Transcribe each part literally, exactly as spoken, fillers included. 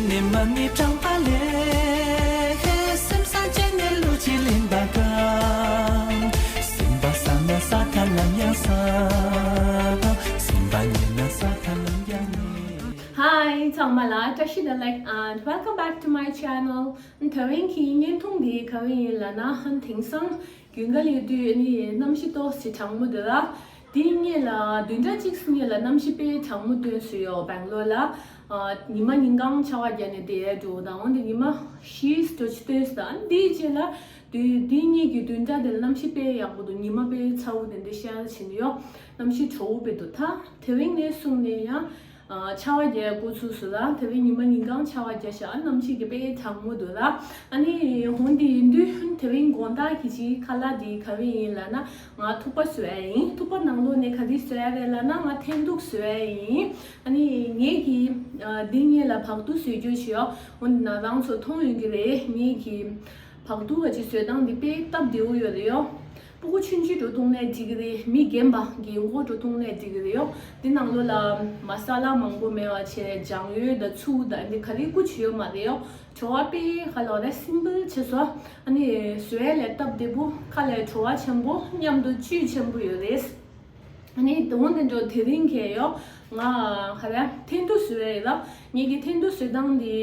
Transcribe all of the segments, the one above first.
ནི་མ་ནི་གྲང་པ་ལས། སེམས་སང་བཅད་ནས་ལུས་ཀྱི་ལིང་པ་གང་། སེམས་པ་ས་ན་ས་ཐ་ལམ་ཡང་ས། སེམས་པ་ཉེ་ན་ས་ཐ་ལམ་ཡང་ཉེ། Hi ཚང་མ་ལ་བཀྲ་ཤིས་བདེ་ལེགས། And welcome back to my channel. དེ་རིང་གི་བརྙན་ཐུང་འདི་ག་རེ་ཡིན་ལབ་ན། དེང་སང་དགུན་ཁ་སླེབས་དུས་ནི་གནམ་གཤིས་ཏོག་ཙམ་གྲང་མོ་འདུག་ལ། དེའི་སྔོན་ལ་བདུན་ཕྲག་གཅིག་སྔོན་ལ་གནམ་གཤིས་དཔེ་གྲང་མོ་ཐོན་སོང་ཡོད་སྦེང་ལོར་ལ། ཨ་ཉི་མ་ཉིན་གང་ཆར་པ་བརྒྱབ་ནས་བསྡད་འགྲོ་དང་། འོན་ཏེ་ཉི་མ་བཞི་ཙམ་ཅིག་ཐོན་སོང་། ཨ་ནི་དེའི་རྗེས་ལ་དུས་དེའི་སྔོན་གྱི་བདུན་ཕྲག་དེ་ལ་གནམ་གཤིས་དཔེ་ཡག་པོ་འདུག་ཉི་མ་དཔེ་ཚ་པོ་དེ་འདྲ་ཤར་ཕྱིན་ཡོད། གནམ་གཤིས་དྲོ་པོ་དཔེ་འདུག་ད་དེ་རིང་ནས་བཟུང་ནས་ཡང་ཨ་ཆར་པ་བརྒྱབ་འགོ་ཚུགས་སོང་ལ། དེ་རིང་ཉི་མ་ཉིན་གང་ཆར་པ་བརྒྱབ་ཤག་གནམ་གཤིས་ཀྱི་དཔེ་གྲང་མོ་འདུག་ལ། ཨ་ནི་འོན་ཏེ་ཡིན་དུས་དེ་རིང་དགོང་དག་གི་ཅིག་ཁ་ལག་འདི་ག་རེ་ཡིན་ལབ་ན། ང་ཐུག་པ་བཟོ་ཡ་ཡིན། ཐུག་པ་ནང་ལོགས་ནས་ག་རེ་བཟོ་ཡ་རེད་ལབ་ན། ང་འཐེན་ཐུག་བཟོ་ཡ་ཡིན། ཨ་ནི་ངེད་ཀྱིས་ཨ་འདི་སྔོན་ལ་བག་ཐུག་བཟོ་རྒྱུ་བྱས་ཡོད། འོན་ཏེ་ན་རང་ཚོ་མཐོང་ཡོང་གི་རེད། ངེད་ཀྱིས་བག་ཐུག་ག་ཅིག་བཟོ་སྟངས་འདི་དཔེ་སྟབས་བདེ་པོ་ཡོད་རེད་ཡོད། སྤུ་གུ་ཆུང་ཆུང་འགྲོ་ཐུབ་ནའི་འགྲིག་གི་རེད། མི་རྒན་པ་རྒན་གོག་འགྲོ་ཐུབ་ནའི་འགྲིག་གི་རེད་ཡོད། འདི་ནང་ལོགས་ལ་མ་ས་ལ་མང་པོ་མེད་པ་བྱས། ལྗང་ཡོད་དང་ཚུ་དང་འདི་ག་རེ་བཀོལ་རྒྱུ་ཡོད་མ་རེད་ཡོད། བྲོ་བ་དཔེ་ག་ལབ་རེད། སིམ་པལ་བྱས་སོང་། ཨ་ནི་བཟོ་ཡ་ལས་སྟབས་བདེ་པོ། ཁ་ལས་བྲོ་བ་ཆེན་པོ། མཉམ་དུ་བཅུད་ཆེན་པོ་ཡོད་རེད། ཨ་ནི་དེ་འོན་ཏེ་འགྲོ་དེ་རིང་གི་ཡོད། ང་ག་རེ་འཐེན་ཐུག་བཟོ་ཡ་ཡིན་ལ། ངེད་ཀྱི་འཐེན་ཐུག་བཟོ་སྟངས་འདི་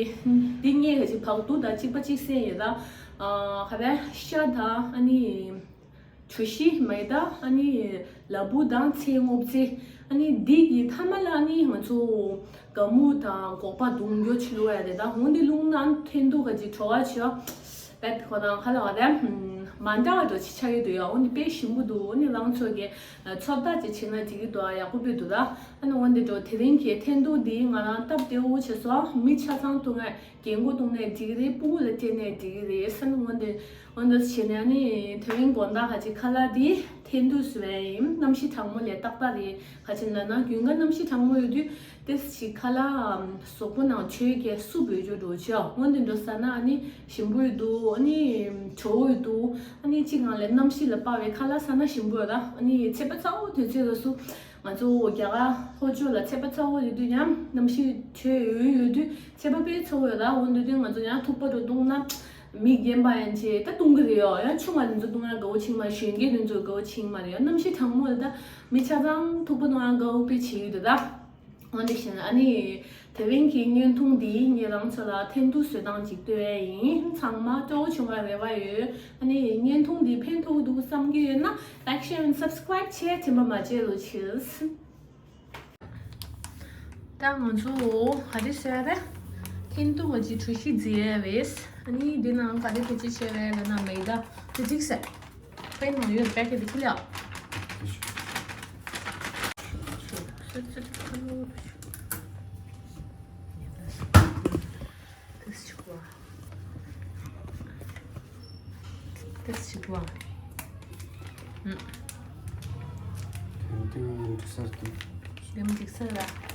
འདི་སྔོན་ག་ཅིག་བག་ཐུག་དང་གཅིག་པ་གཅིག་སེ་ཡིན་ལ། ཨ་ག་རེ་ཤ་དང་ཨ་ནི་གྲོ་ཞིབ་མེ་ད། ཨ་ནི་ལ་ཕུག་དང་ཚལ་སྔོ་ཚལ། ཨ་ནི་འདི་གི་མཐའ་མ་ལ་ཨ་ནི་ང་ཚོ་སྒ་སྨུག་དང་སྒོག་པ་བརྡུང་རྒྱུ་ཅིག་བླུགས་ཡ་རེད། ད་འོན་ཏེ་བླུགས་ན་འཐེན་ཐུག་ག་ཅིག་བྲོ་བ་ཆེ་བ། ད་ཁོ་རང་ག་ལབ་རེད། མ་འདྲ་བ་འདྲ་ཅིག་ཆགས་ཀྱི་འདུག་ཡ། འོན་ཏེ་དཔེ་ཞིམ་པོ་འདུག་འོན་ཏེ་རང་ཚོ་གིས་ཚོད་ལྟ་ཅིག་བྱས་ན་འགྲིག་གི་འདུག་ཡག་པོ་དཔེ་འདུག་ད། ཨ་ནི་འོན་ཏེ་འགྲོ་དེ་རིང་གི་འཐེན་ཐུག་འདི་ང་རང་སྟབས་བདེ་པོ་བྱས་སོང་། མི་ཆ་ཚང་འཐུང་ནའི་རྒན་གོག་འཐུང་ནའི་འགྲིག་གི་རེད། སྤུ་གུ་ལ་སྤྲད་ནའི་འགྲིག་གི་རེད། ཨ་ནི་འོན་ཏེ་འོན་ཏེ་བྱས་ནས་ཨ་ནི་དེ་རིང་དགོང་དག་ག་ཅིག་ཁ་ལག་འདི་འཐེན་ཐུག་བཟོ་ཡ་ཡིན། གནམ་གཤིས་གྲང་མོ་ལས་ཏག་ཏག་རེད། ག་ཅིག་ལབ་ན་དགུན་ཁ་གནམ་གཤིས་གྲང་མོ་ཡོད་དུས་ཏོག་ཙམ་ཅིག་ཁ་ལག་གཟུགས་པོ་ནང་མཆོད་ཀྱི་སུབ་ཡོད་རྒྱུ་འདྲ་བྱས། འོན་ཏེ་འགྲོ་ཟ་ན་ཨ་ནི་ཞིམ་པོ་ཡོད་འདུག་ཨ་ནི་བྲོ་བོ་ཡོད་འདུག་ཨ་ནི་གཅིག་ངང་ལས་གནམ་གཤིས་ལ་དཔག་པའི་ཁ་ལག་ཟ་ན་ཞིམ་པོ་ཡོད་ད། ཨ་ནི་ཚལ་པ་ཚ་པོ་དུས་ཚོད་ལ་སུ། ང་ཚོ་རྒྱ་གར་ལྷོ་ཕྱོགས་ལ་ཚལ་པ་ཚ་པོ་ཡོད་དུས་ཡང་གནམ་གཤིས་དྲོད་ཡོད་ཡོད་དུས་ཚལ་པ་དཔེ་ཚ་པོ་ཡོད་ད། འོན་ཏེ་དུས་ང་ཚོ་ཡང་ཐུག་པ་འདྲ་བཏུང་ན་མི་རྒན་པ་ཡན་ཆད་ད་བཏུང་གི་རེད་ཡོད། ཡང་ཆུང་བ་དེ་ཚོ་བཏུང་ཡང་དགའ་པོ་ཕྱིན་མ། གཞོན་སྐྱེས་དེ་ཚོ་དགའ་པོ་ཕྱིན་མ་རེད་ཡོད། གནམ་གཤིས་གྲང་མོ་ལ་ད་མི་ཆ་ཚང་ཐུག་པ་བཏུང་ཡང་དགའ་པོ་དཔེ་བྱེད་ཀྱི་འདུག་ད། འོན་ཏེ་བྱས་ན་ཨ་ནི་དེ་རིང་གི་བརྙན་ཐུང་འདིས་ངས་རང་ཚོ་ལ་འཐེན་ཐུག་བཟོ་སྟངས་ཅིག་སྟོན་ཡ་ཡིན། ཚང་མ་སྤྲོ་པོ་བྱུང་བའི་རེ་བ་ཡོད། ཨ་ནི་བརྙན་ཐུང་འདི་ཕན་ཐོགས་འདུག་བསམ་གྱི་ཡོད་ན་like, share and subscribe བྱེད་དྲན་པ་མ་བརྗེད་རོགས་གྱིས། ད་ང་ཚོ་ག་རེ་བཟོ་ཡ་རེད། འཐེན་ཐུག་ག་ཅིག་གྲོ་ཞིབ་བརྗེ་ཡ་རེད། ཨ་ནི་འདི་ནང་ག་རེ་བེད་སྤྱོད་བྱས་པ་རེད་ལབ་ན་མེ་ད་དེ་འགྲིག་ས། པེན་ནང་ཡོད་པེ་ཀེ་ཊི་དེ་ཁུར་ལ། འཐེན་ཐུག་འགྲིག་ས་རེད།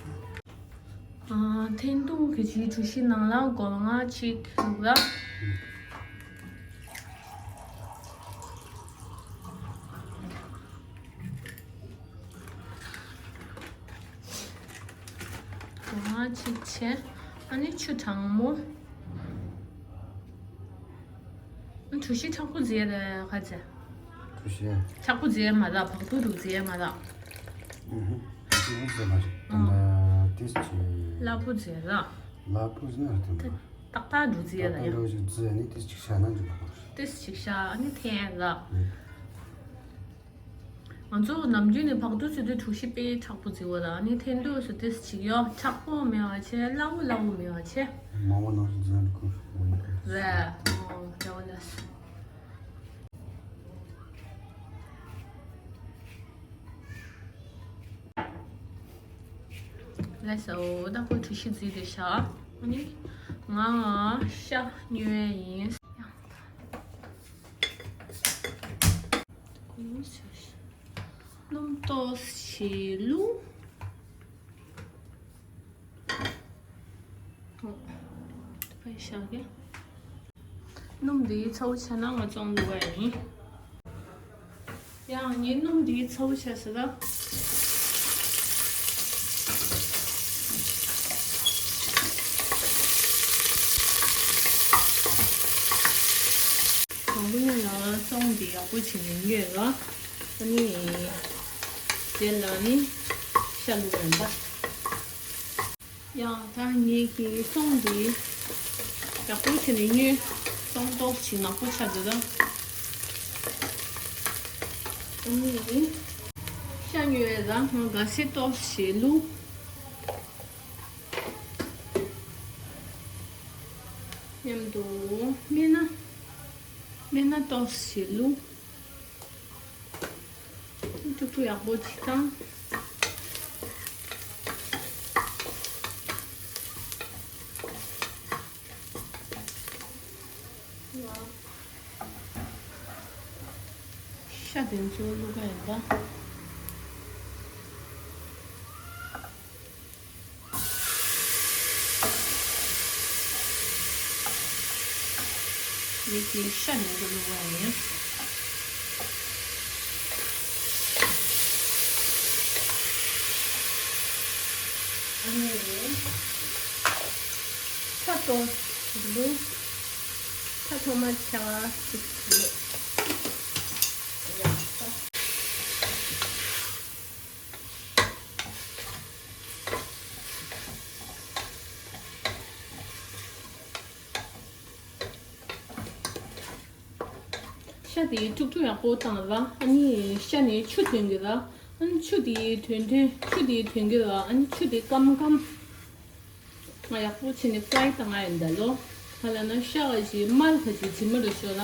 ཨ། འཐེན་ཐུག་གི་ཅིག་གྲོ་ཞིབ་ནང་ལ་སྒོ་ང་གཅིག་བླུགས་ལ། སྒོ་ང་གཅིག་བྱས། ཨ་ནི་ཆུ་གྲང་མོ། གྲོ་ཞིབ་མཁྲེགས་པོ་བརྗེ་ར་ག་ཚད། གྲོ་ཞིབ། མཁྲེགས་པོ་བརྗེ་མ་ར། བག་ཐུག་འདྲ་བོ་བརྗེ་མ་ར། ཨུ་ཧུ། བག་ཐུག་བརྗེ་མ་རེད། ད་ལྟ་ཏིས་ཅི། སླ་པོ་བརྗེ་ར། སླ་པོ་ཟེར་ན་རེད་ད། ཏག་ཏག་འདྲ་བོ་བརྗེ་ར་ཏག་ཏག་ཡ། འདྲ་བོ་ཞིག་བརྗེ་ནས་ཏིས་ཅིག་བཞག་ན་འགྲིག་གི་རེད། ཏིས་ཅིག་བཞག་ཨ་ནི་འཐེན་ར། ཨུ། ང་ཚོ་ནམ་རྒྱུན་ནས་བག་ཐུག་བཟོ་དུས་གྲོ་ཞིབ་དཔེ་མཁྲེགས་པོ་བརྗེ་བ་ལ། ཨ་ནི་འཐེན་ཐུག་བཟོ་དུས་ཅིག་ཡོད་མཁྲེགས་པོ་མེད་པ་བྱས། སླ་པོ་སླ་པོ་མེད་པ་བྱས། མང་པོ་ནང་བཞིན་བཟོས་ན་ཁུར་མི་འདུག་རེད། ཨོ་རེད་པ་ལགས། ལགས་སོ། ད་ཁོ་གྲོ་ཞིབ་བརྗེས་ཏེ་བཞག་ཨ་ནི་ང་ཤ་སྙོལ་ཡ་ཡིན། སྣུམ་ཏོག་ཙམ་བླུགས། ཨོ། ཕར་བཞག་གི། སྣུམ་འདི་ཚ་པོ་ཆགས་ན་ང་བཙོང་འགྲོ་གི་ཡིན། ཡང་ངའི་སྣུམ་འདི་ཚ་པོ་ཆགས་ཟེར་ལ། སོང་འདི་ཡག་པོ་བྱས་ནས་མྱོས་ལ། ཨ་ནི་རྗེས་ལ་ནི་ཤ་བླུགས་ཡིན་པ། ཡང་ད་ངེད་ཀྱི་སོང་འདི་ཡག་པོ་བྱས་ནས་མྱོས། སོང་ཏོག་ཅིག་ནག་པོ་ཆགས་འདུག་ད། ཨ་ནི་ཤ་མྱོས་ལ་ང་ག་སེ་ཏོག་ཞིག་བླུགས། མཉམ་དུ་སྨན་སྣ་སྨན་སྣ་ཏོག་ཞིག་བླུགས། ཐུག་ཐུག་ཡག་པོ་ཅིག་བཏང་། ཤ་དེ་ཚོ་བླུགས་ཡིན་ད། མིག་གི་ཤ་ནས་འགྲོ་ལུགས་པ་ཡིན། ཨ་ནི། ཚྭ་ཏོག་ཙམ་བླུགས། ཚྭ་ཐོག་མར་ཆ་གཅིག་བླུགས། ཤ་དེ་ཁྲུག་ཁྲུག་ཡག་པོ་བཏང་ལ། ཨ་ནི་ཤ་ནས་ཆུ་ཐོན་གི་ལ། ཨ་ནི་ཆུ་དེ་ཐོན་ཐོན་ཆུ་དེ་ཐོན་གི་ལ། ཨ་ནི་ཆུ་དེ་སྐམ་སྐམ། ང་ཡག་པོ་བྱས་ནས་ཀའི་བཏང་ང་ཡིན་ད་ལོ། ཧ་ལ་ན་ཤ་ག་ཅིག་དམར་ག་ཅིག་ཇི་མི་རུ་ཤོ་ལ།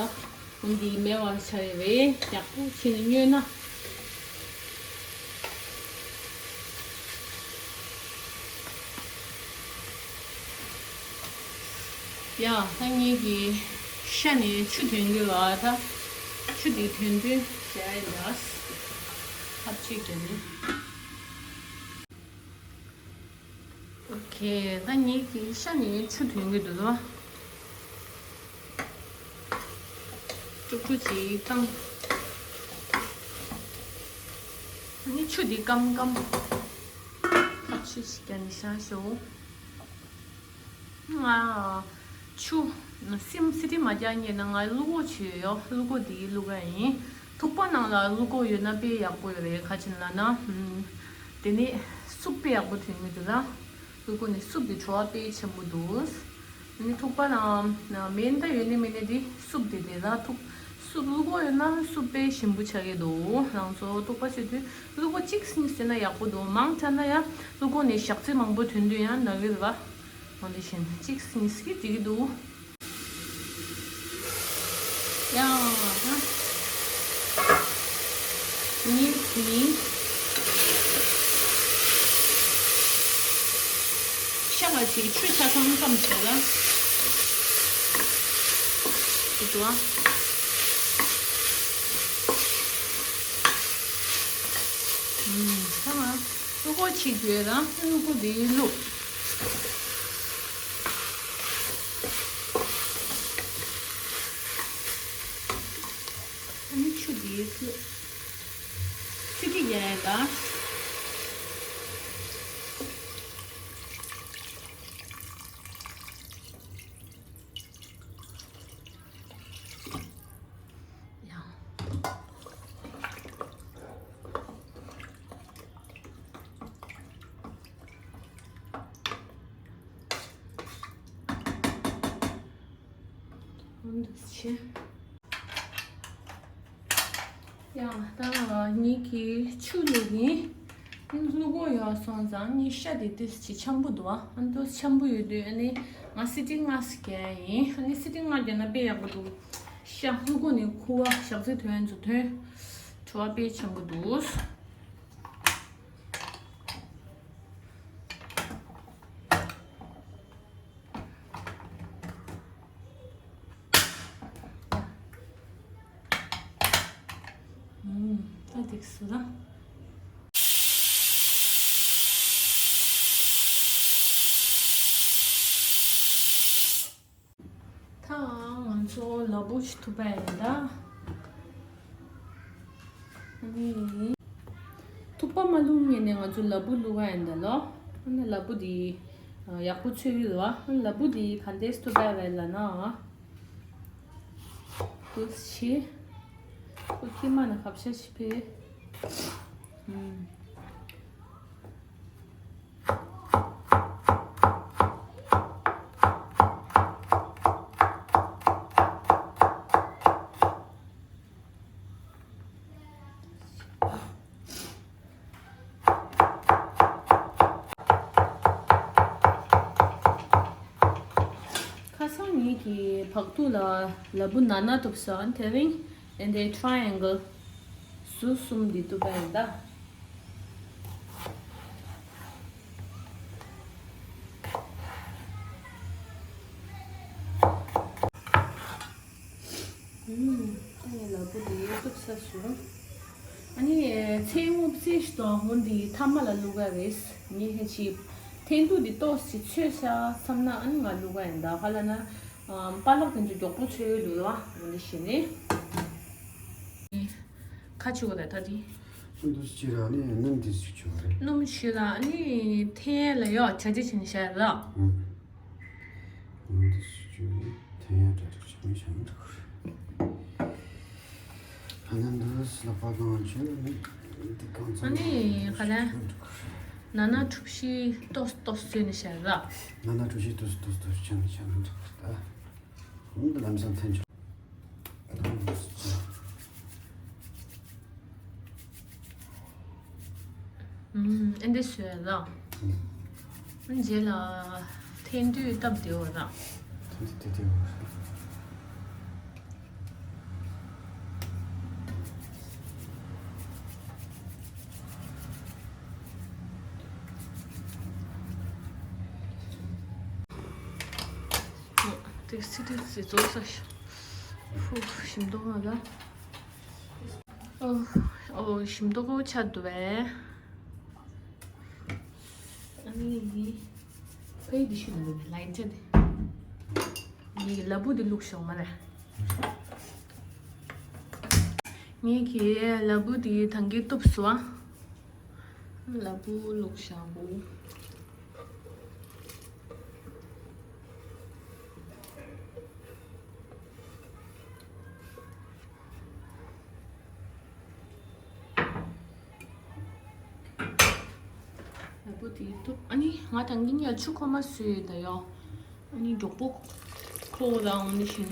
འོན་ཏེ་མེ་བར་ཆ་རེ་རེ་ཡག་པོ་བྱས་ནས་མྱོས་ན། ཡ་ད་ངེད་ཀྱི་ཤ་ནས་ཆུ་ཐོན་གི་ལ། ད་ཆུ་དེ་ཐོན་དུས་བྱས་ཡིན་ད། ཧབ་ཆེ་གི་ནི། ཨོ་ཁེ། ད་ངེད་ཀྱི་ཤ་ནས་ཆུ་ཐོན་གི་འདུག་ལ། ཀྲུག་ཀྲུག་ཅིག་བཏང་། ཨ་ནི་ཆུ་འདི་སྐམ་སྐམ། ཁ་ཤས་ཤིག་ཀྱང་ནི་ཤ་ཤོ། ང་ཆུ་སིམ་སི་ཏི་མ་རྒྱག་ཉེ་ན་ང་བླུག་གོ་བྱོས་ཡོ། བླུག་གོ་འདི་བླུག་ག་ཡིན། ཐུག་པ་ནང་ལ་བླུག་གོ་ཡོད་ན་དཔེ་ཡག་པོ་ཡོད་རེད། ག་ཅི་ལ་ན། དེ་ནས་སུབ་དཔེ་ཡག་པོ་ཐོན་གི་འདུག་ལ། བླུག་གོ་ནི་སུབ་དེ་བྲོ་བ་དཔེ་ཆེན་པོ་འདུག་ནི་ཐུག་པ་ལ་མེན་ད་ཡོད་ནི་མེད་ནི་དེ་སུབ་དེ་དེ་ལ་ཐུག་སུབ་བླུག་གོ་ཡོད་ན་སུབ་དཔེ་ཞིམ་པོ་ཆགས་ཀྱི་འདུག་རང་ཚོ་ཐུག་པ་བྱེད་དུས་བླུག་གོ་གཅིག་སིང་ཟེར་ན་ཡག་པོ་འདུག་མང་དྲགས་ན་ཡང་བླུག་གོ་ནི་ཞག་ཚི་མང་པོ་ཐོན་དུས་ཡང་ན་གི་རེད་བ། འོ་དེ་བཞིན་གཅིག་སིང་ཟེར་གི་འགྲིག་གི་འདུག་ཡང་ད་ངེད་ཀྱིས་ཤ་ལ་ཅིག་ཆུ་ཆ་ཚང་བསྐམས་བྱས་ལ། འདུག་ཨ། ཨུམ་ཚང་མ་བླུག་གོ་ཅིག་ཡོད་ལ་བླུག་གོ་དེ་བླུག་ཨ་ནི་ཆུ་དེ་བླུག་ཆུ་དེ་ཡལ་ལ། ཡང་། འདུག་སེ། ཡང་ད་ངེད་ཀྱིས་ཆུ་བླུག་གིན། བླུག་གོ་ཡོད་སོང་ཙང་ངའི་ཤ་དེ་ཏིས་ཅིག་འཆམ་པོ་འདུག་ཨ། ཨ་འདུག་འཆམ་པོ་ཡོད་དུས་ཨ་ནི་ང་སི་ཏི་ལྔ་ཞིག་རྒྱག་ཡིན། ཨ་ནི་སི་ཏི་ལྔ་རྒྱག་ན་དཔེ་ཡག་པོ་འདུག་ཤ་བླུག་གོ་ནི་ཁུ་བ་ཞག་ཚི་ཐོན་ཚོ་ཐོན། བྲོ་བ་དཔེ་འཆམ་པོ་འདུག་ད་འགྲིག་སོང་ལ། ད་ང་ཚོ་ལ་ཕུག་ཅིག་ཐུག་པ་ཡིན་ད། ཨ་ནི། ཐུག་པ་མ་བླུགས་ངེས་ནས་ང་ཚོ་ལ་ཕུག་བླུག་པ་ཡིན་ད་ལོ། ཨ་ནི་ལ་ཕུག་དེ་ཡག་པོ་ཚོས་ཡོད་ལ། ལ་ཕུག་དེ་ག་འདྲས་ཐུག་པ་ཡིན་ལ་ན། འདུག་སེ། ཁོ་ཁྱི་མ་ན་ཁབ་ཤ་ཞིག་ཕེ། ཨུམ། ཁ་སང་ངེད་ཀྱིས་བག་ཐུག་ལ་ལ་ཕུག་ནང་ན་བཏུབས་སོང་། དེ་རིང་ཨེ་འདྲའི་ཊྲའི་ཨེང་གལ་ཟུར་གསུམ་འདི་བཏུབ་པ་ཡིན་ད། ཨུམ། ཨ་ནི་ལ་ཕུག་དེ་ཡོད་སྟབས་ས་སུ། ཨ་ནི་ཚལ་སྔོ་བསིལ་ཞིག་དང་འོ་འདི་ཐ་མ་ལ་བླུག་ག་རེད། ངས་ཧེ་ཆི་འཐེན་ཐུག་འདི་ཏོག་ཙམ་ཚོས་ཤག་བསམ་ན་ཨ་ནི་ང་བླུག་ག་ཡིན་ད། ཧ་ལ་ན་པ་ལག་དེ་ཚོ་མགྱོགས་པོ་ཚོས་འདུག་ལ་འོ་འདི་ཞིག་ནི། ཁ་ཆུ་བ་ལ་ད་དེ། ཨ་འདུག་སེ་བྱས་ར་ནི་སྣུམ་དེ་ཟུག་ཆུ་བ་རེད། སྣུམ་ཆུ་ལ་ཨ་ནི་འཐེན་ལ་ཡོད་བྱ་བྱ་བྱས་ནས་བཞག་ར། ཨུམ། འདི་སུ་ཅུ་ཐེན་ཡང་གྲ་སྒྲིག་བྱེད་མི་བྱ་མི་འགྲོ་གི་རེད། ཨ་ནི་འདི་ལ་པ་གང་བྱོས་ནི་འདི་གང་ཚང་ཨ་ནི་ག་ལ་ན་ན་གྲུ་བཞི་ཏོག་ཏོག་བཟོས་ནས་བཞག་ར། ན་ན་གྲུ་བཞི་ཏོག་ཏོག་ཏོག་བྱས་ནས་བྱ་མི་འགྲོ་གི་རེད་ད། འདི་ལམ་སང་འཐེན་ཆོག་ཨུམ། ཨེ་འདི་བཟོས་ལ། ཨུམ། རྗེས་ལ་འཐེན་དུས་སྟབས་བདེ་བ་དང་། འཐེན་དུས་བདེ་བདེ་བ། ཨུམ། དེ་སི་ཏི་སི་རྫོགས་ས་ཤོག་ཧུ། ཞིམ་མདོག་ང་ལ། ཨོ། ཨོ། ཞིམ་མདོག་ཆགས་འདུག་པས། ཨ་ནི་ཕའི་འདི་ཤུ་འདུག་ལ་ཡིན་ཆ་དེ། ངའི་ལ་ཕུག་འདི་བླུགས་ཤོག་མ་རེད། ངའི་གི་ལ་ཕུག་འདི་ཐང་གི་གཏུབས་སོ། ལ་ཕུག་བླུགས་ཤག་གོ། ལ་ཕུག་དེ་གཏུབ། ཨ་ནི་ང་དང་གི་ཉལ་ཆུ་ཁོ་མ་བཟོས་ཡོད་ད་ཡོ། ཨ་ནི་མགྱོགས་པོ་ཁོ་རང་འོང་ནི་ཤིན།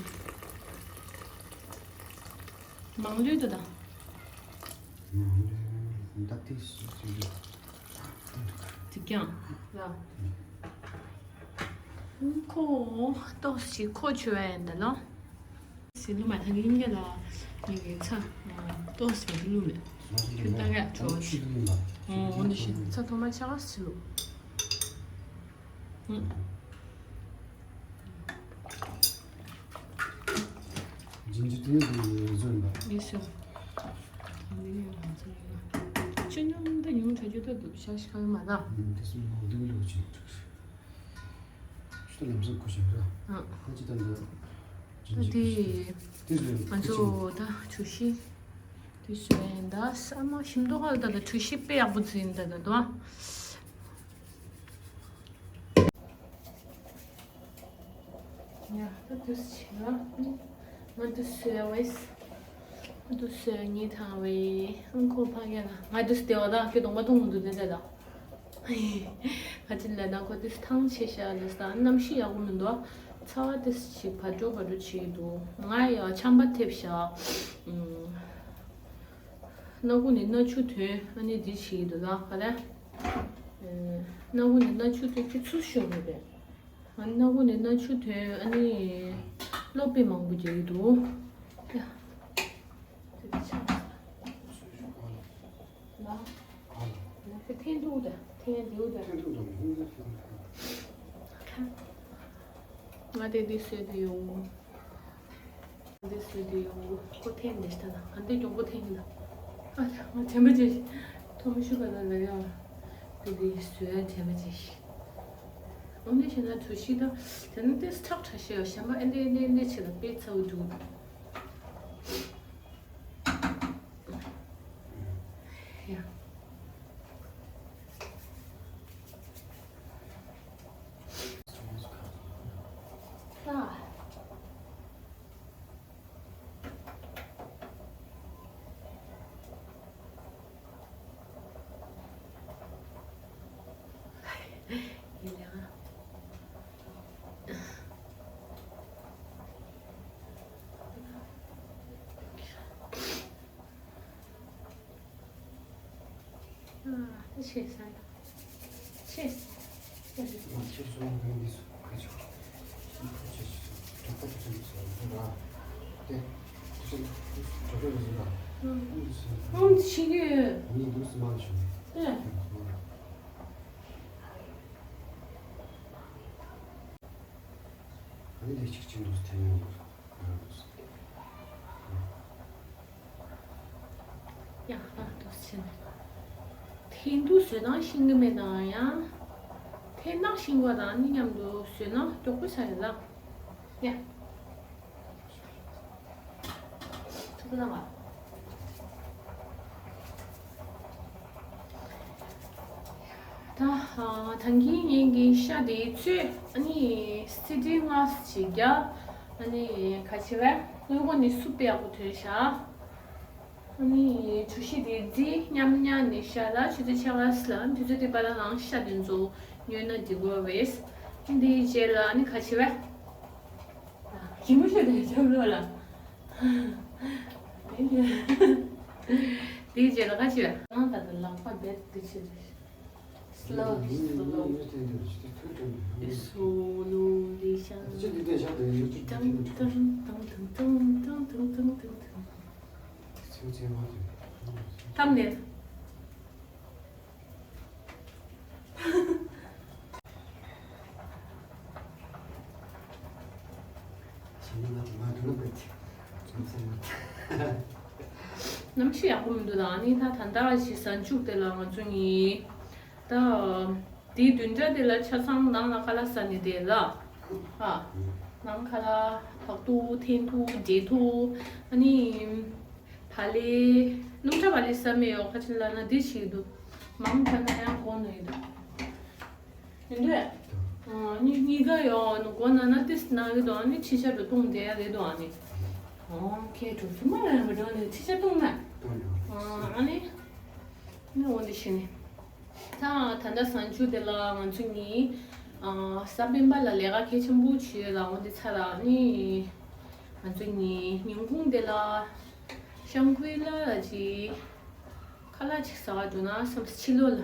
མང་ལོས་ད་ད། མང་ལོས་ད་དེ་སུ་ཟེར་ཡོད། དེ་ཀྱང་ལ། ཁོ་ཏོག་ཙམ་ཁོ་ཆུ་བ་ཡིན་ད་ལོ། སི་ལུ་མ་ཐང་གི་ཉེ་ལ་ཉེ་གི་ཚ་ཏོག་སི་ལུ་མེ་ཁྱོད་ད་ག་ཆོ་ཨོ་ནི་ཤི་ཚ་ཐོ་མ་ཆ་ག་སི་ལུ། ཇིན་ཇི་ཏི་ཡོད་པའི་བཟོ་ཡིན་པ། ཡེ་སི། ཆུ་ཉུང་ད་ཉུང་ཆ་རྒྱུ་ད་འདུག་ཤ་ཤ་ཡོད་མ་ད། དེ་སུ་མོ་དུ་ལུ་ཅིན་ཅུ་ལམ་སང་ཁུ་ཤ་ར། ཨ། ཁ་ཅི་ད་འདི། ད་དེ། དེ་ཟེར་ང་ཚོ་ད་ཆུ་ཤི། དེ་ཟེར་ཡིན་ད་ས་མ་ཞིམ་མདོག་ཁ་ད་ད་ཆུ་ཤི་དཔེ་ཡག་པོ་ཟིན་ད་ད་དོ། ཡ་ད་དུས་ཆེ་ལ་ང་དུས་སུ་ཡ་བས། ང་དུས་སུ་ཡ་ཉི་ཐང་བས་ཨང་ཁོ་ཕ་ག་ལ་ང་དུས་དེ་བ་ད་ཁྱོད་གདོང་པ་མཐོང་མི་འདུག་དེ་ཟེར་ད། ཁ་ཅིག་ལ་ན་ཁོ་དེ་ཐང་ཆད་ཤག་ལ་ས་གནམ་གཤིས་ཡག་པོ་མི་འདུག་ཚ་བ་དེ་ཞིག་བར་འགྲོ་བར་འགྲོ་བྱེད་ཀྱི་འདུག་ང་ཡ་ཆམ་པ་ཐེབས་ཤག་སྣ་ཁུག་ནས་སྣ་ཆུ་ཐོན། ཨ་ནི་འདི་བྱེད་ཀྱི་འདུག་ལ་ག་རེ། སྣ་ཁུག་ནས་སྣ་ཆུ་ཐོན་ཁྱི་ཚུར་ཤོར་དགོས་པས། ཨ་ནི་སྣ་ཁུག་ནས་སྣ་ཆུ་ཐོན། ཨ་ནི་གློ་དཔེ་མང་པོ་རྒྱག་གི་འདུག་ཡ། དེ་ཆགས་ལ། ལ་དེ་འཐེན་འདུག་ད། འཐེན་འདུག་ད། ང་དེ་འདི་བཟོས་དུ་ཡོང་། འདི་བཟོས་དུ་ཡོང་། ཁོ་འཐེན་འདི་ལྟ་ན་ཨ་འདི་མགྱོགས་པོ་འཐེན་གྱི་ད། ཨ་ང་དྲན་པ་བརྗེད་ཤི། ཐོ་མི་ཤུ་ག་ད་ལ་ཡ། དེ་འདི་བཟོས་ཡ་དྲན་པ་བརྗེད་ཤི། འོ་འདི་བྱས་ན་གྲུ་བཞི་ད། དེ་ནི་ཏེས་ཁྲག་ཁྲག་ཤི་ཡ་ཞན་པ་ཨེ་འདྲ་ཨེ་འདྲ་ཨེ་འདྲ་བྱས་ད་དཔེ་ཚ་བོ་འདུག་ཡ། ད། ཆེ་ས་ཆེ་ས་ཆེ་ས་ཆེ་ས་ཆེ་ས་ཆེ་ས་ཆེ་ས་དྲག་པོ་དེ་ཚོ་ཡོད་ར། དེ་དེ་ཚོ་དྲག་པོ་རེད་ཟེར་ར། ཨང་། ཨང་། ཤི་གི་ཡོད། ངས་འདུག་སེ་མ་བྱུང་། ཨེ། ཨ་ནི་དེ་གཅིག་ཅིག་འདུག་སེ་ཐེབས་ཡོང་གི་རེད། ཡ། ཨ། འདུག་སེ་བྱས་ནས། ཐེངས་དུ་བཟོས་སྟངས་ཤེས་ཀྱི་མེད་དང་ཡང་། ཐེངས་ནག་ཤེས་པ་དང་ནི་མཉམ་དུ་བཟོས་ན་མགྱོགས་པོ་ཆགས་ཡོད་ལ། ཡ། ཐུགས་རྗེ་གནང་བ། ད། ཨ། ད་གིན་ངེད་ཀྱི་ཤ་དེ་ཚོས་ཨ་ནི་སི་ཊིང་ལྔ་ཞིག་བརྒྱབ། ཨ་ནི་ག་ཅི་བས་སྔོན་འགོག་ནི་སུབ་པའི་ཡག་པོ་ཐོན་ཤག་ཨ་ནི་ཆུ་ཤེལ་དེ་རྫི་མཉམ་མཉམ་ནི་ཤ་ལ་ཆུ་ཚོད་ཆ་ག་སི་ལ་དུས་ཚོད་དེ་པ་ལ་ནང་ཤ་དེ་ཚོ་ཉོས་ན་འགྲིག་གོ་བས། འདིའི་རྗེས་ལ་ཨ་ནི་ག་ཅི་བས། གི་མོ་ཤོད་དེ་ཆབ་ལོ་ལ། དེའི་རྗེས་ལ་ག་ཅི་བས། ང་ད་ལྟ་ལག་པ་རྦད་དེ་ཆེ་རེད། སི་ལོ་ལི་སི་ལོ་ལི། སི་ལོ་ལི་ཤ། ཏང་ཏང་ཏང་ཏང་ཏང་ཏང་ཏང་ཏང་ཏང་ཏང་ཏང་ཏང་། ཐམ་ནེ། གནམ་གཤིས་ཡག་པོ་མི་འདུག་ད་ནི་ད་ད་ལྟ་ཞིག་གཟའ་མཇུག་དེ་ལ་ང་ཚོ་གཉིས་ད་དེའི་བདུན་ཕྲག་དེ་ལ་ཆ་ཚང་ནང་ལ་ཁ་ལག་ཟ་ནི་དེ་ལ་ཨ་ནང་ཁ་ལག་བག་ཐུག་ཐན་ཐུག་འབྲས་ཐུག་ཨ་ནི། བག་ལེབ། སྣུམ་ཁྲག་བག་ལེབ་ཟ་མི་ཡོད་ཁ་ཆེ་ལ་ན་འདི་ཞིག་འདུག་མང་དྲགས་ན་ཡང་གོ་ནི་འདུག་ཡིན་འདུག་ཨ་ནི་གཉིས་ཀ་ཡོད་ནི་གོ་ན་ན་ཏིས་ན་གི་འདུག་ཨ་ནི་ཕྱི་ཆར་དུ་བཏུང་བསྡད་ཡ་རེད་འདུག་ཨ་ནི། ཨོ་ཁེ་གྲོགས་ཚོ་མ་ལ་མ་འགྲོ་ནི་ཕྱི་ཆར་བཏུང་ན། ཨ་ནི། ནི་འོ་འདི་ཞིག་ནི། ད་ད་ལྟ་གཟའ་མཇུག་དེ་ལ་ང་ཚོ་གཉིས། ཨ། གཟའ་སྤེན་པ་ལ་ལས་ཀ་གལ་ཆེན་པོ་བྱས་ཡོད་ལ་འོ་འདི་ཚར་ལ་ནི། ང་ཚོ་གཉིས་ཉིན་གུང་དེ་ལ་ཤང་ཀུའི་ལ་ལ་ཅིག་ཁ་ལག་ཅིག་ཟ་བར་འགྲོ་ན་བསམ་སོང་། ཕྱི་ལོགས་ལ་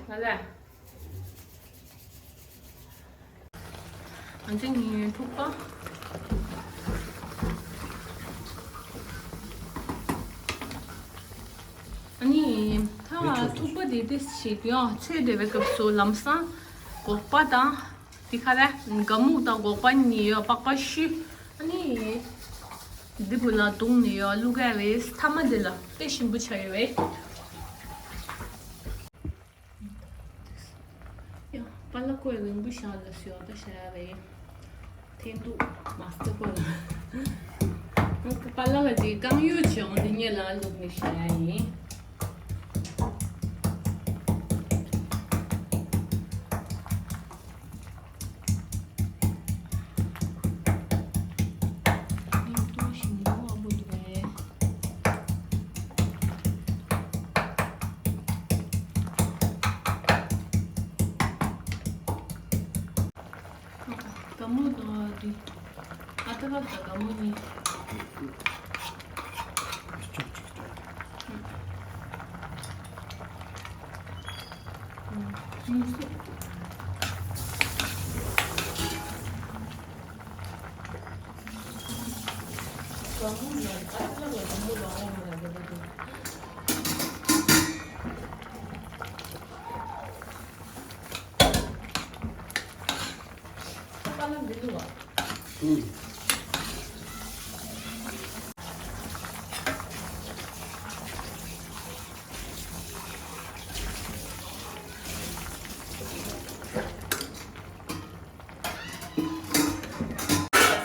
ང་ལ། ང་ཚོ་གཉིས་ཐུག་པ། ཨ་ནི་ད་ཐུག་པ་དེ་དེ་ཞིག་ཡང་ཚོས་བསྡད་པའི་སྐབས་སུ་ལམ་སང་སྒོག་པ་དང་དེ་ཁ་ར་སྒ་སྨུག་དང་སྒོག་པ་གཉིས་ཡོད་པགས་པ་བཤུས། ཨ་ནི་འདི་བུ་ལ་བརྡུངས་ནས་ཡོད་བླུག་ག་རེད། ཐ་མ་འདི་ལ་དཔེ་ཞིམ་པོ་ཆགས་ཡོད་པས། ཡང་པ་ལགས་ཁོས་རིང་པོ་བཞག་ལ་ཞོག་ད་བཞག་ཡ་རེད། འཐེན་ཐུག་མ་སྟེ་ཁོ་ལ། པ་ལགས་ལ་དེ་རྐང་ཡོད་བྱུང་དེ་ཉེ་ལ་བླུགས་ནས་བཞག་ཡ་ཡིན། འཐེན་ཐུག་ཞིམ་པོ་ཨ་བུ་འདུག་གས། སྒ་སྨུག་དང་འདི། ཨ་ཏ་བ་དང་སྒ་སྨུག་གཉིས།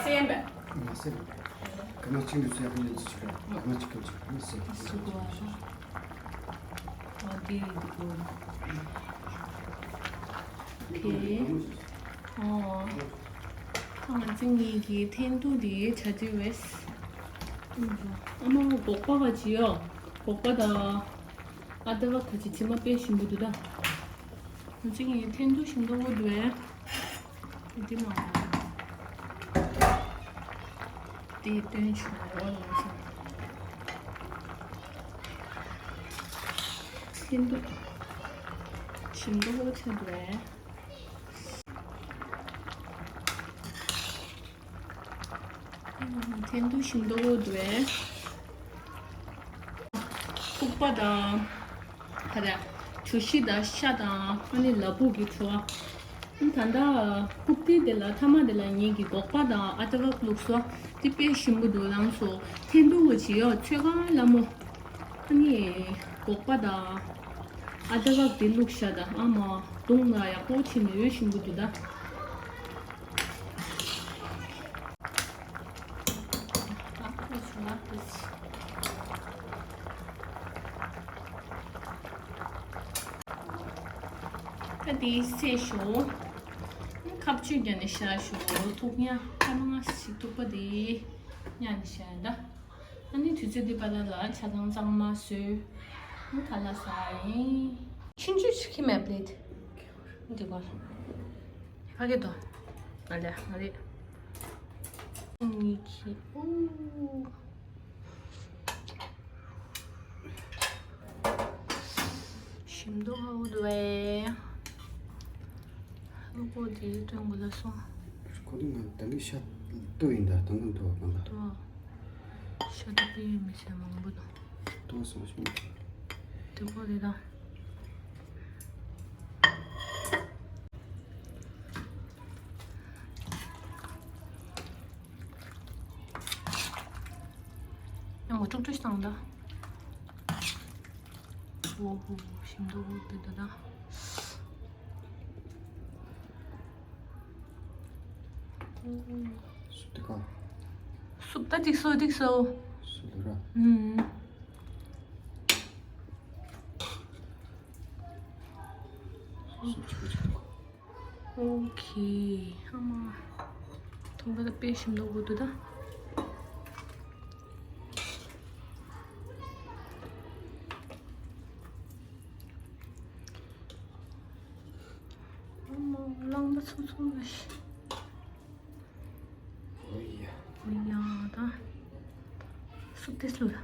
སེམས་པ། མ་སེམས། ཀ་མ་གཅིག་ནས་སེམས་པ་ཡིན་གཅིག་ར། ཀ་མ་གཅིག་གམ་གཅིག་ནས་སེམས་པ་ཡིན་གཅིག་ར། ཨ་དེ་རེད་འདུག་གོ། ཁེ། ཨོ། ང་ཚོ་གཉིས་ཀྱི་འཐེན་ཐུག་དེ་བྱ་དུས་བས། ཨ་མ་སྒོག་པ་ག་ཅི་ཡོད། སྒོག་པ་དང་། ཨ་ཏ་བ་ཁ་ཅིག་ཕྱི་མ་དཔེ་ཞིམ་པོ་འདུག་ད། ང་ཚོ་གཉིས་འཐེན་ཐུག་ཞིམ་པོ་འདུག་བས། འདི་ནང་དེ་སྟོན་བྱུང་བ་ལ་ང་ཚོ་འཐེན་ཐུག་ཞིམ་མདོག་ཁ་པོ་ཆགས་འདུག་ཨེ། ཐན་ཏུ་ཞིམ་མདོག་ཁ་པོ་འདུག་ཨེ། ལྐུགས་པ་དང་། ད་ལྟ་གྲོ་ཞིབ་དང་ཤ་དང་ཨ་ནི་ལ་ཕུག་གི་བྲོ་བ། ད་ལྟ་ལྐུགས་ཏེ་དེ་ལ་ཐ་མ་དེ་ལ་ངེད་ཀྱི་སྒོག་པ་དང་ཨ་ཏ་བག་བླུགས་སོ། དེ་དཔེ་ཞིམ་པོ་འདུག་ལགས་སོ། ཐན་ཏུ་བོ་ཅི་ཡོད་ཚོད་གང་ལ་མོ། ཨ་ནི་སྒོག་པ་དང་ཨ་ཏ་བག་དེ་བླུགས་ཤག་ད་ཨ་མ་བརྡུངས་ན་ཡག་པོ་བྱས་ནས་ཡོད་ཞིམ་པོ་འདུག་ད། ད་དེ་བསྲེས་ཤོག་ཁ་གཅུས་བརྒྱབ་ནས་བཞག་ཤོག་ཐུག་ཉ་ཁ་མ་ང་ཞིག་ཐུག་པ་དེ་ཉ་ནས་བཞག་ཡིན་ད། ཨ་ནི་དུས་ཚོད་འདི་པ་ལ་ལ་ཆ་ཚང་གཙང་མ་བཟོས། ཨ་ཁ་ལག་ཟ་ཡིན། ཆུང་ཆུང་ཞིག་ཁྱི་མེད་པ་ལེད། འདི་གོ། ཕ་གི་དོ། ང་ལ་ང་རེད། གཉིས་ཀྱི་ཨུ། ཞིམ་མདོག་ཁ་པོ་འདུག་པས། ཨ་ཁུ་དེ་སྟོན་དགོས་ལ་སོང་། ཁོ་དེ་ང་ད་གིན་ཤ་ལྟོ་ཡིན་ད་དང་དང་ལྟོ་བ་གང་ལ། ལྟོ། ཤ་ལྟོ་པི་ཡིན་མི་ཤ་མང་པོ་དང་། ལྟོ་སོང་ཤིང་། དེ་ཁོ་དེ་དང་། ཡང་མ་དཀྲུག་དཀྲུག་བཏང་ད། ཨོ་ཧོ་ཞིམ་མདོག་ཁ་པོ་འདུག་ད། སུབ་དེ་ག་སུབ་ད་འགྲིག་སོང་འགྲིག་སོང་། སུབ་ལ་ར། ཨུམ། སུབ་ཆུ་ཆུ་དེ་ག་ཨོ་ཁེ། ཨ་མ། ཐུང་པ་ད་དཔེ་ཞིམ་མདོག་ཁ་པོ་འདུག་ད། ཨ་མ་རླངས་པ་ཚུགས་ཚུགས་རེད། ཨོ་ཡ། ཨོ་ཡ་ད། སུབ་ཏེ་སུབ་ལ།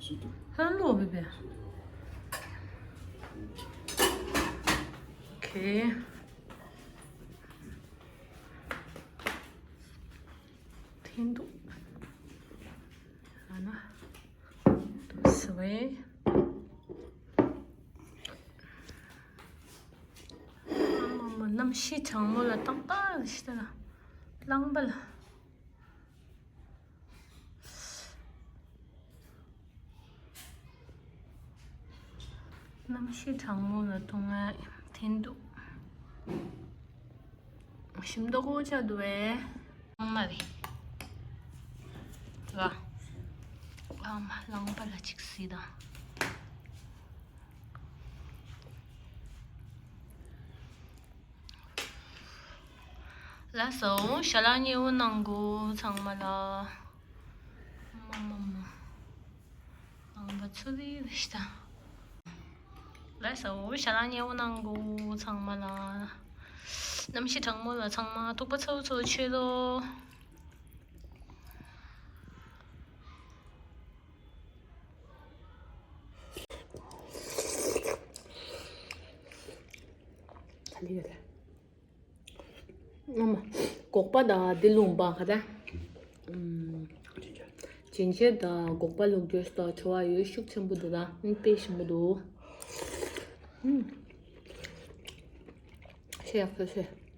སུབ་ཏེ། ཧ་ལོ་བེ་བེ། ཨོ་ཁེ། ཐན་འདུག་ཨ་ན། སི་ཝེ། ཨ་མ་མ་གནམ་གཤིས་གྲང་མོ་ལ་ཏག་ཏག་ཞིག་ལ་རླངས་པ་ལ། གནམ་གཤིས་གྲང་མོ་ལ་འཐུང་ང་ཐན་འདུག་ཞིམ་མདོག་ཁ་པོ་ཆགས་འདུག་པས། ཨང་མ་རེད། ལ། ཨ་མ་རླངས་པ་ལ་ཅིག་གཟིགས་དང་། ལགས་སོ། ཞལ་ལག་མཉེས་པོ་གནང་གོ་ཚང་མ་ལ། མ་མ་མ། ཨང་པ་ཚུ་རི་རི་ཤི་ད། ལགས་སོ། ཞལ་ལག་མཉེས་པོ་གནང་གོ་ཚང་མ་ལ། གནམ་གཤིས་གྲང་མོ་ལ་ཚང་མ་ཐུག་པ་ཚོ་ཚོ་མཆོད་དོ། ཨ་མ། སྒོག་པ་དང་འདི་ལུང་པ་ག་ད། ཨུམ། ཇིན་ཇར་དང་སྒོག་པ་ལུག་གྱོས་དང་བྲོ་བ་ཡོད་ཤུགས་ཆེན་པོ་འདུག་ད། ཨུམ། དཔེ་ཞིམ་པོ་འདུག་ཨུམ། ཤེས་ཡག་ཤོད་ཤོད།